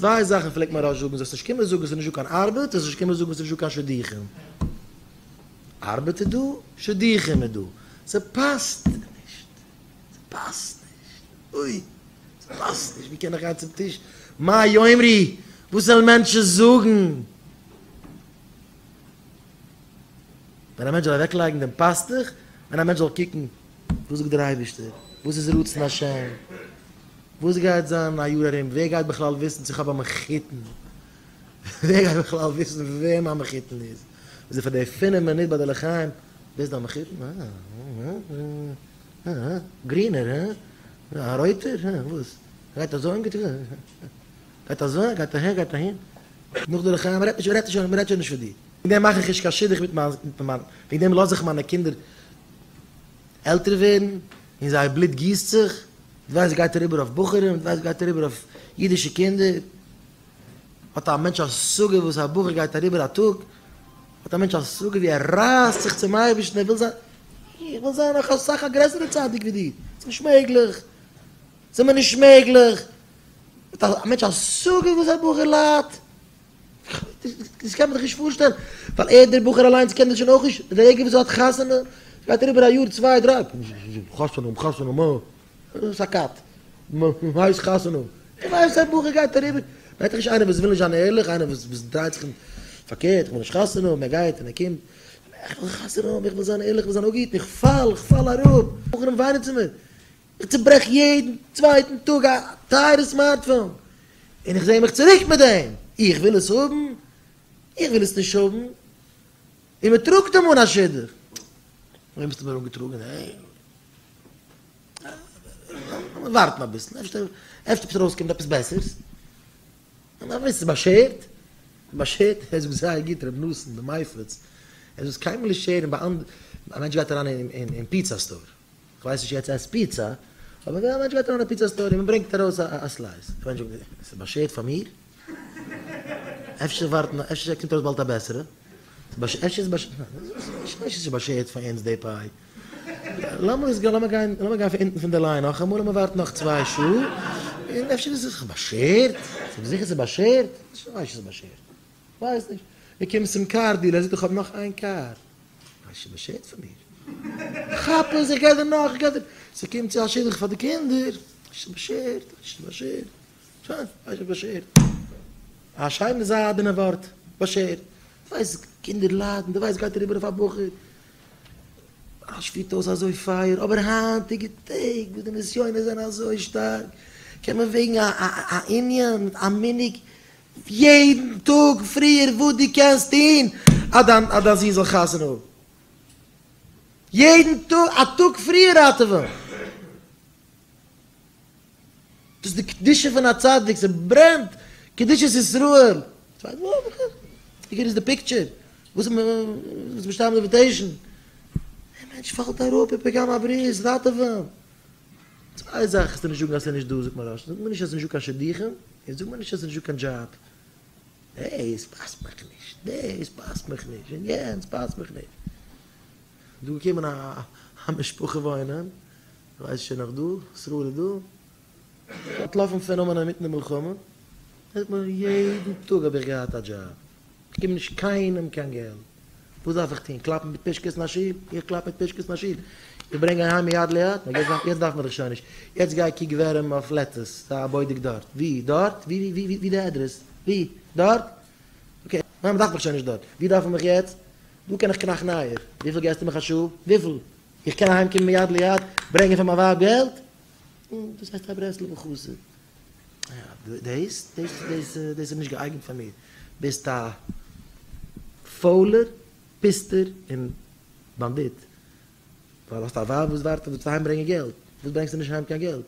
צוויי זאכן פלעגט מוהרא"ש זאגן, זאלסט נישט קומען זאגן ס'איז נישט דא קיין ארבעט, זאלסט נישט קומען זאגן ס'איז נישט דא קיין שידוכים. ארבעט איז דא, שידוכים איז דא. ס'פאסט נישט. ס'פאסט נישט. אוי! ס'פאסט נישט. ווי קען איך גיין צום טיש? מה יאמרו? וואס וועלן מענטשן זאגן? ווען א מענטש זאל אוועקלייגן דעם פאסטוך, ווען א מענטש זאל קוקן, וואס זאגט דער אייבערשטער? וואס איז רצון השם? וואס גייט זיין א יאר ארום? ווער גייט בכלל וויסן צו איך האב א מחותן? ווער גייט בכלל וויסן ווער מיין מחותן איז? איז ער פאר די פינף מינוט ביי די לחיים, ווער איז דיין מחותן? אה, אה, גרינער, הא? א רויטער? הא, וואס? גייט אזוי אנגעטון? גייט אזוי, גייט אהער, גייט אהין. נאך די לחיים, מ'רעדט נישט, מ'רעדט נישט, מ'רעדט שוין נישט פון דיר. וועגן דעם מאך איך נישט קיין שידוך מיט מיין, מיט מיין, וועגן דעם לאז איך מיינע קינדער עלטער ווערן, און זייער בלוט גיסט זיך, דו ווייסט גייט אריבער אויף בחורים, דו ווייסט גייט אריבער אויף אידישע קינדער, האט א מענטש השגה וואס א בחור גייט אריבער א טאג, האט א מענטש השגה ווי ער רייסט זיך צום אייבערשטן, ער וויל זיין, איך וויל זיין נאך אסאך א גרעסערע צדיק ווי דיר, ס'איז נישט מעגליך, ס'איז מיר נישט מעגליך, האט א מענטש השגה וואס א בחור ליידט, דאס קען מען זיך נישט פארשטעלן, ווייל ער דער בחור אליינס קען דאס שוין אויך נישט, די רגע וואס ער האט חתונה, גייט אריבער א יאר צוויי דריי, חתונה האבן חתונה האבן, אה, ס'איז א כת, מ'הייסט חתונה האבן, איך ווייס א בחור גייט אריבער, מ'רעדט דאך נישט איינער וואס וויל נישט זיין ערליך, איינער וואס דרייט זיך פארקערט, איך וויל נישט חתונה האבן, ער גייט און ער קומט, איך וויל חתונה האבן, איך וויל זיין ערליך, איך וויל זיין אפגעהיטן, איך פאל, איך פאל אראפ, בחורים וויינען צו מיר, איך צוברעך יעדן צווייטן טאג א טייערע smartphone, און איך זעה מיך צוריק מיט דעם, איך וויל עס האבן? איך וויל עס נישט האבן, און מען טראגט אים אן א שידוך, וועם האסטו מיר אנגעטראגן? לאמיר ווארטן אביסל, אפשר עפעס ארויסקומט עפעס בעסערס, מען דארף וויסן ס'איז באשערט, באשערט, ער זאגט זייער גוט ר' נתן די מפיץ, ער זאגט קיינמאל נישט שערן ביי אנדערע, א מענטש גייט אריין אין פיצא store, כ'ווייס נישט יעצט עסט פיצא, אבער ווען א מענטש גייט אריין אין פיצא store און מ'ברענגט ארויס א slice, דער מענטש זאגט, ס'איז באשערט פאר מיר? אפשר ווארטן, אפשר קומט ארויס באלד א בעסערע, אפשר איז באשערט, כ'ווייס נישט צו ס'איז באשערט פאר אונז די pie, לאמיר עס גיין, לאמיר גיין, לאמיר גיין פון אונטן פון די line נאכאמאל, לאמיר ווארטן נאך צוויי שעה, און אפשר איז עס באשערט, ס'איז זיכער ס'איז באשערט? כ'ווייס נישט ס'איז באשערט, כ'ווייס נישט, דו קומסט צום car dealer, ער זאגט איך האב נאך איין קאר. ווייסט שוין באשערט פאר מיר. כאפ עס, איך גיי דיר נאך, איך גיי דיר. ס'קומט צו א שידוך פאר די קינדער, שוין באשערט, שוין באשערט, שוין, שוין באשערט. א שיינע זיידענע ווארט, באשערט. דו ווייסט, קינדער ליידן, דו ווייסט גייט אריבער אויף א בחור. א שפירט אויס אזוי פייער, אבער היינטיגע טעג וואס די נסיונות זענען אזוי שטארק, קען מען וועגן א ענין, א מנהג, יעדן טאג פריער וואס דו קענסט טון אז דיין אז דיין זון זאל חתונה האבן. יעדן טאג א טאג פריער ראטעווען. דאס איז די קדושה פון א צדיק, ס'ברענט קדושת ישראל. ווי איז די picture? וואס איז באשטאנען די invitation? דער מענטש פאלט אראפ אין פגם הברית, ראטעווען. צוויי זאכן קענסטו נישט זאגן אז ס'איז נישט דא, זאגט מוהרא"ש, זאג מיר נישט אז ס'איז נישט דא קיין שידוכים, און זאג מיר נישט אז ס'איז נישט דא קיין דזשאב. דעיס פאסט מיך נישט, דעיס פאסט מיך נישט, און יענץ פאסט מיך נישט. דא געקומען א משפחה וואוינען, כ'ווייס נישט נאך דא, ישראל איז דא, אנטלאפן פון אומאן אינמיטן די מלחמה, זאגט מיר יעדן טאג האב איך געהאט א דזשאב, איך גיב נישט קיינעם קיין געלט, וואס דארף איך טון, קלאפן מיט פושקעס אין א שול? איך קלאפ מיט פושקעס אין א שול? איך ברענג אהיים מיד ליד? נא יעצט דארף מען דיך שוין נישט, יעצט גיי קוק ווערים אויף lettuce, זיי א בודק דארט, ווי? דארט? ווי ווי ווי ווי די אדרעס? ווי? דארט? okay, ניין מ'דארף מיך שוין נישט דארט, ווי דארף מען מיך יעצט? דא קען איך קנאכן אייער, וויפיל געסטו מיך א שעה? וויפיל? איך קען אהיים קומען מיד ליד, ברענגען פאר מיין ווייב געלט? דאס הייסט א ברסלב'ע חסיד. דאס, דאס, דאס, דאס איז נישט געאייגנט פאר מיר. ביסט א פוילער, פוסטער און באנדיט. ווייל האסט א ווייב וואס ווארט אויף דיר צו אהיים ברענגען געלט. וואס ברענגסטו נישט אהיים קיין געלט?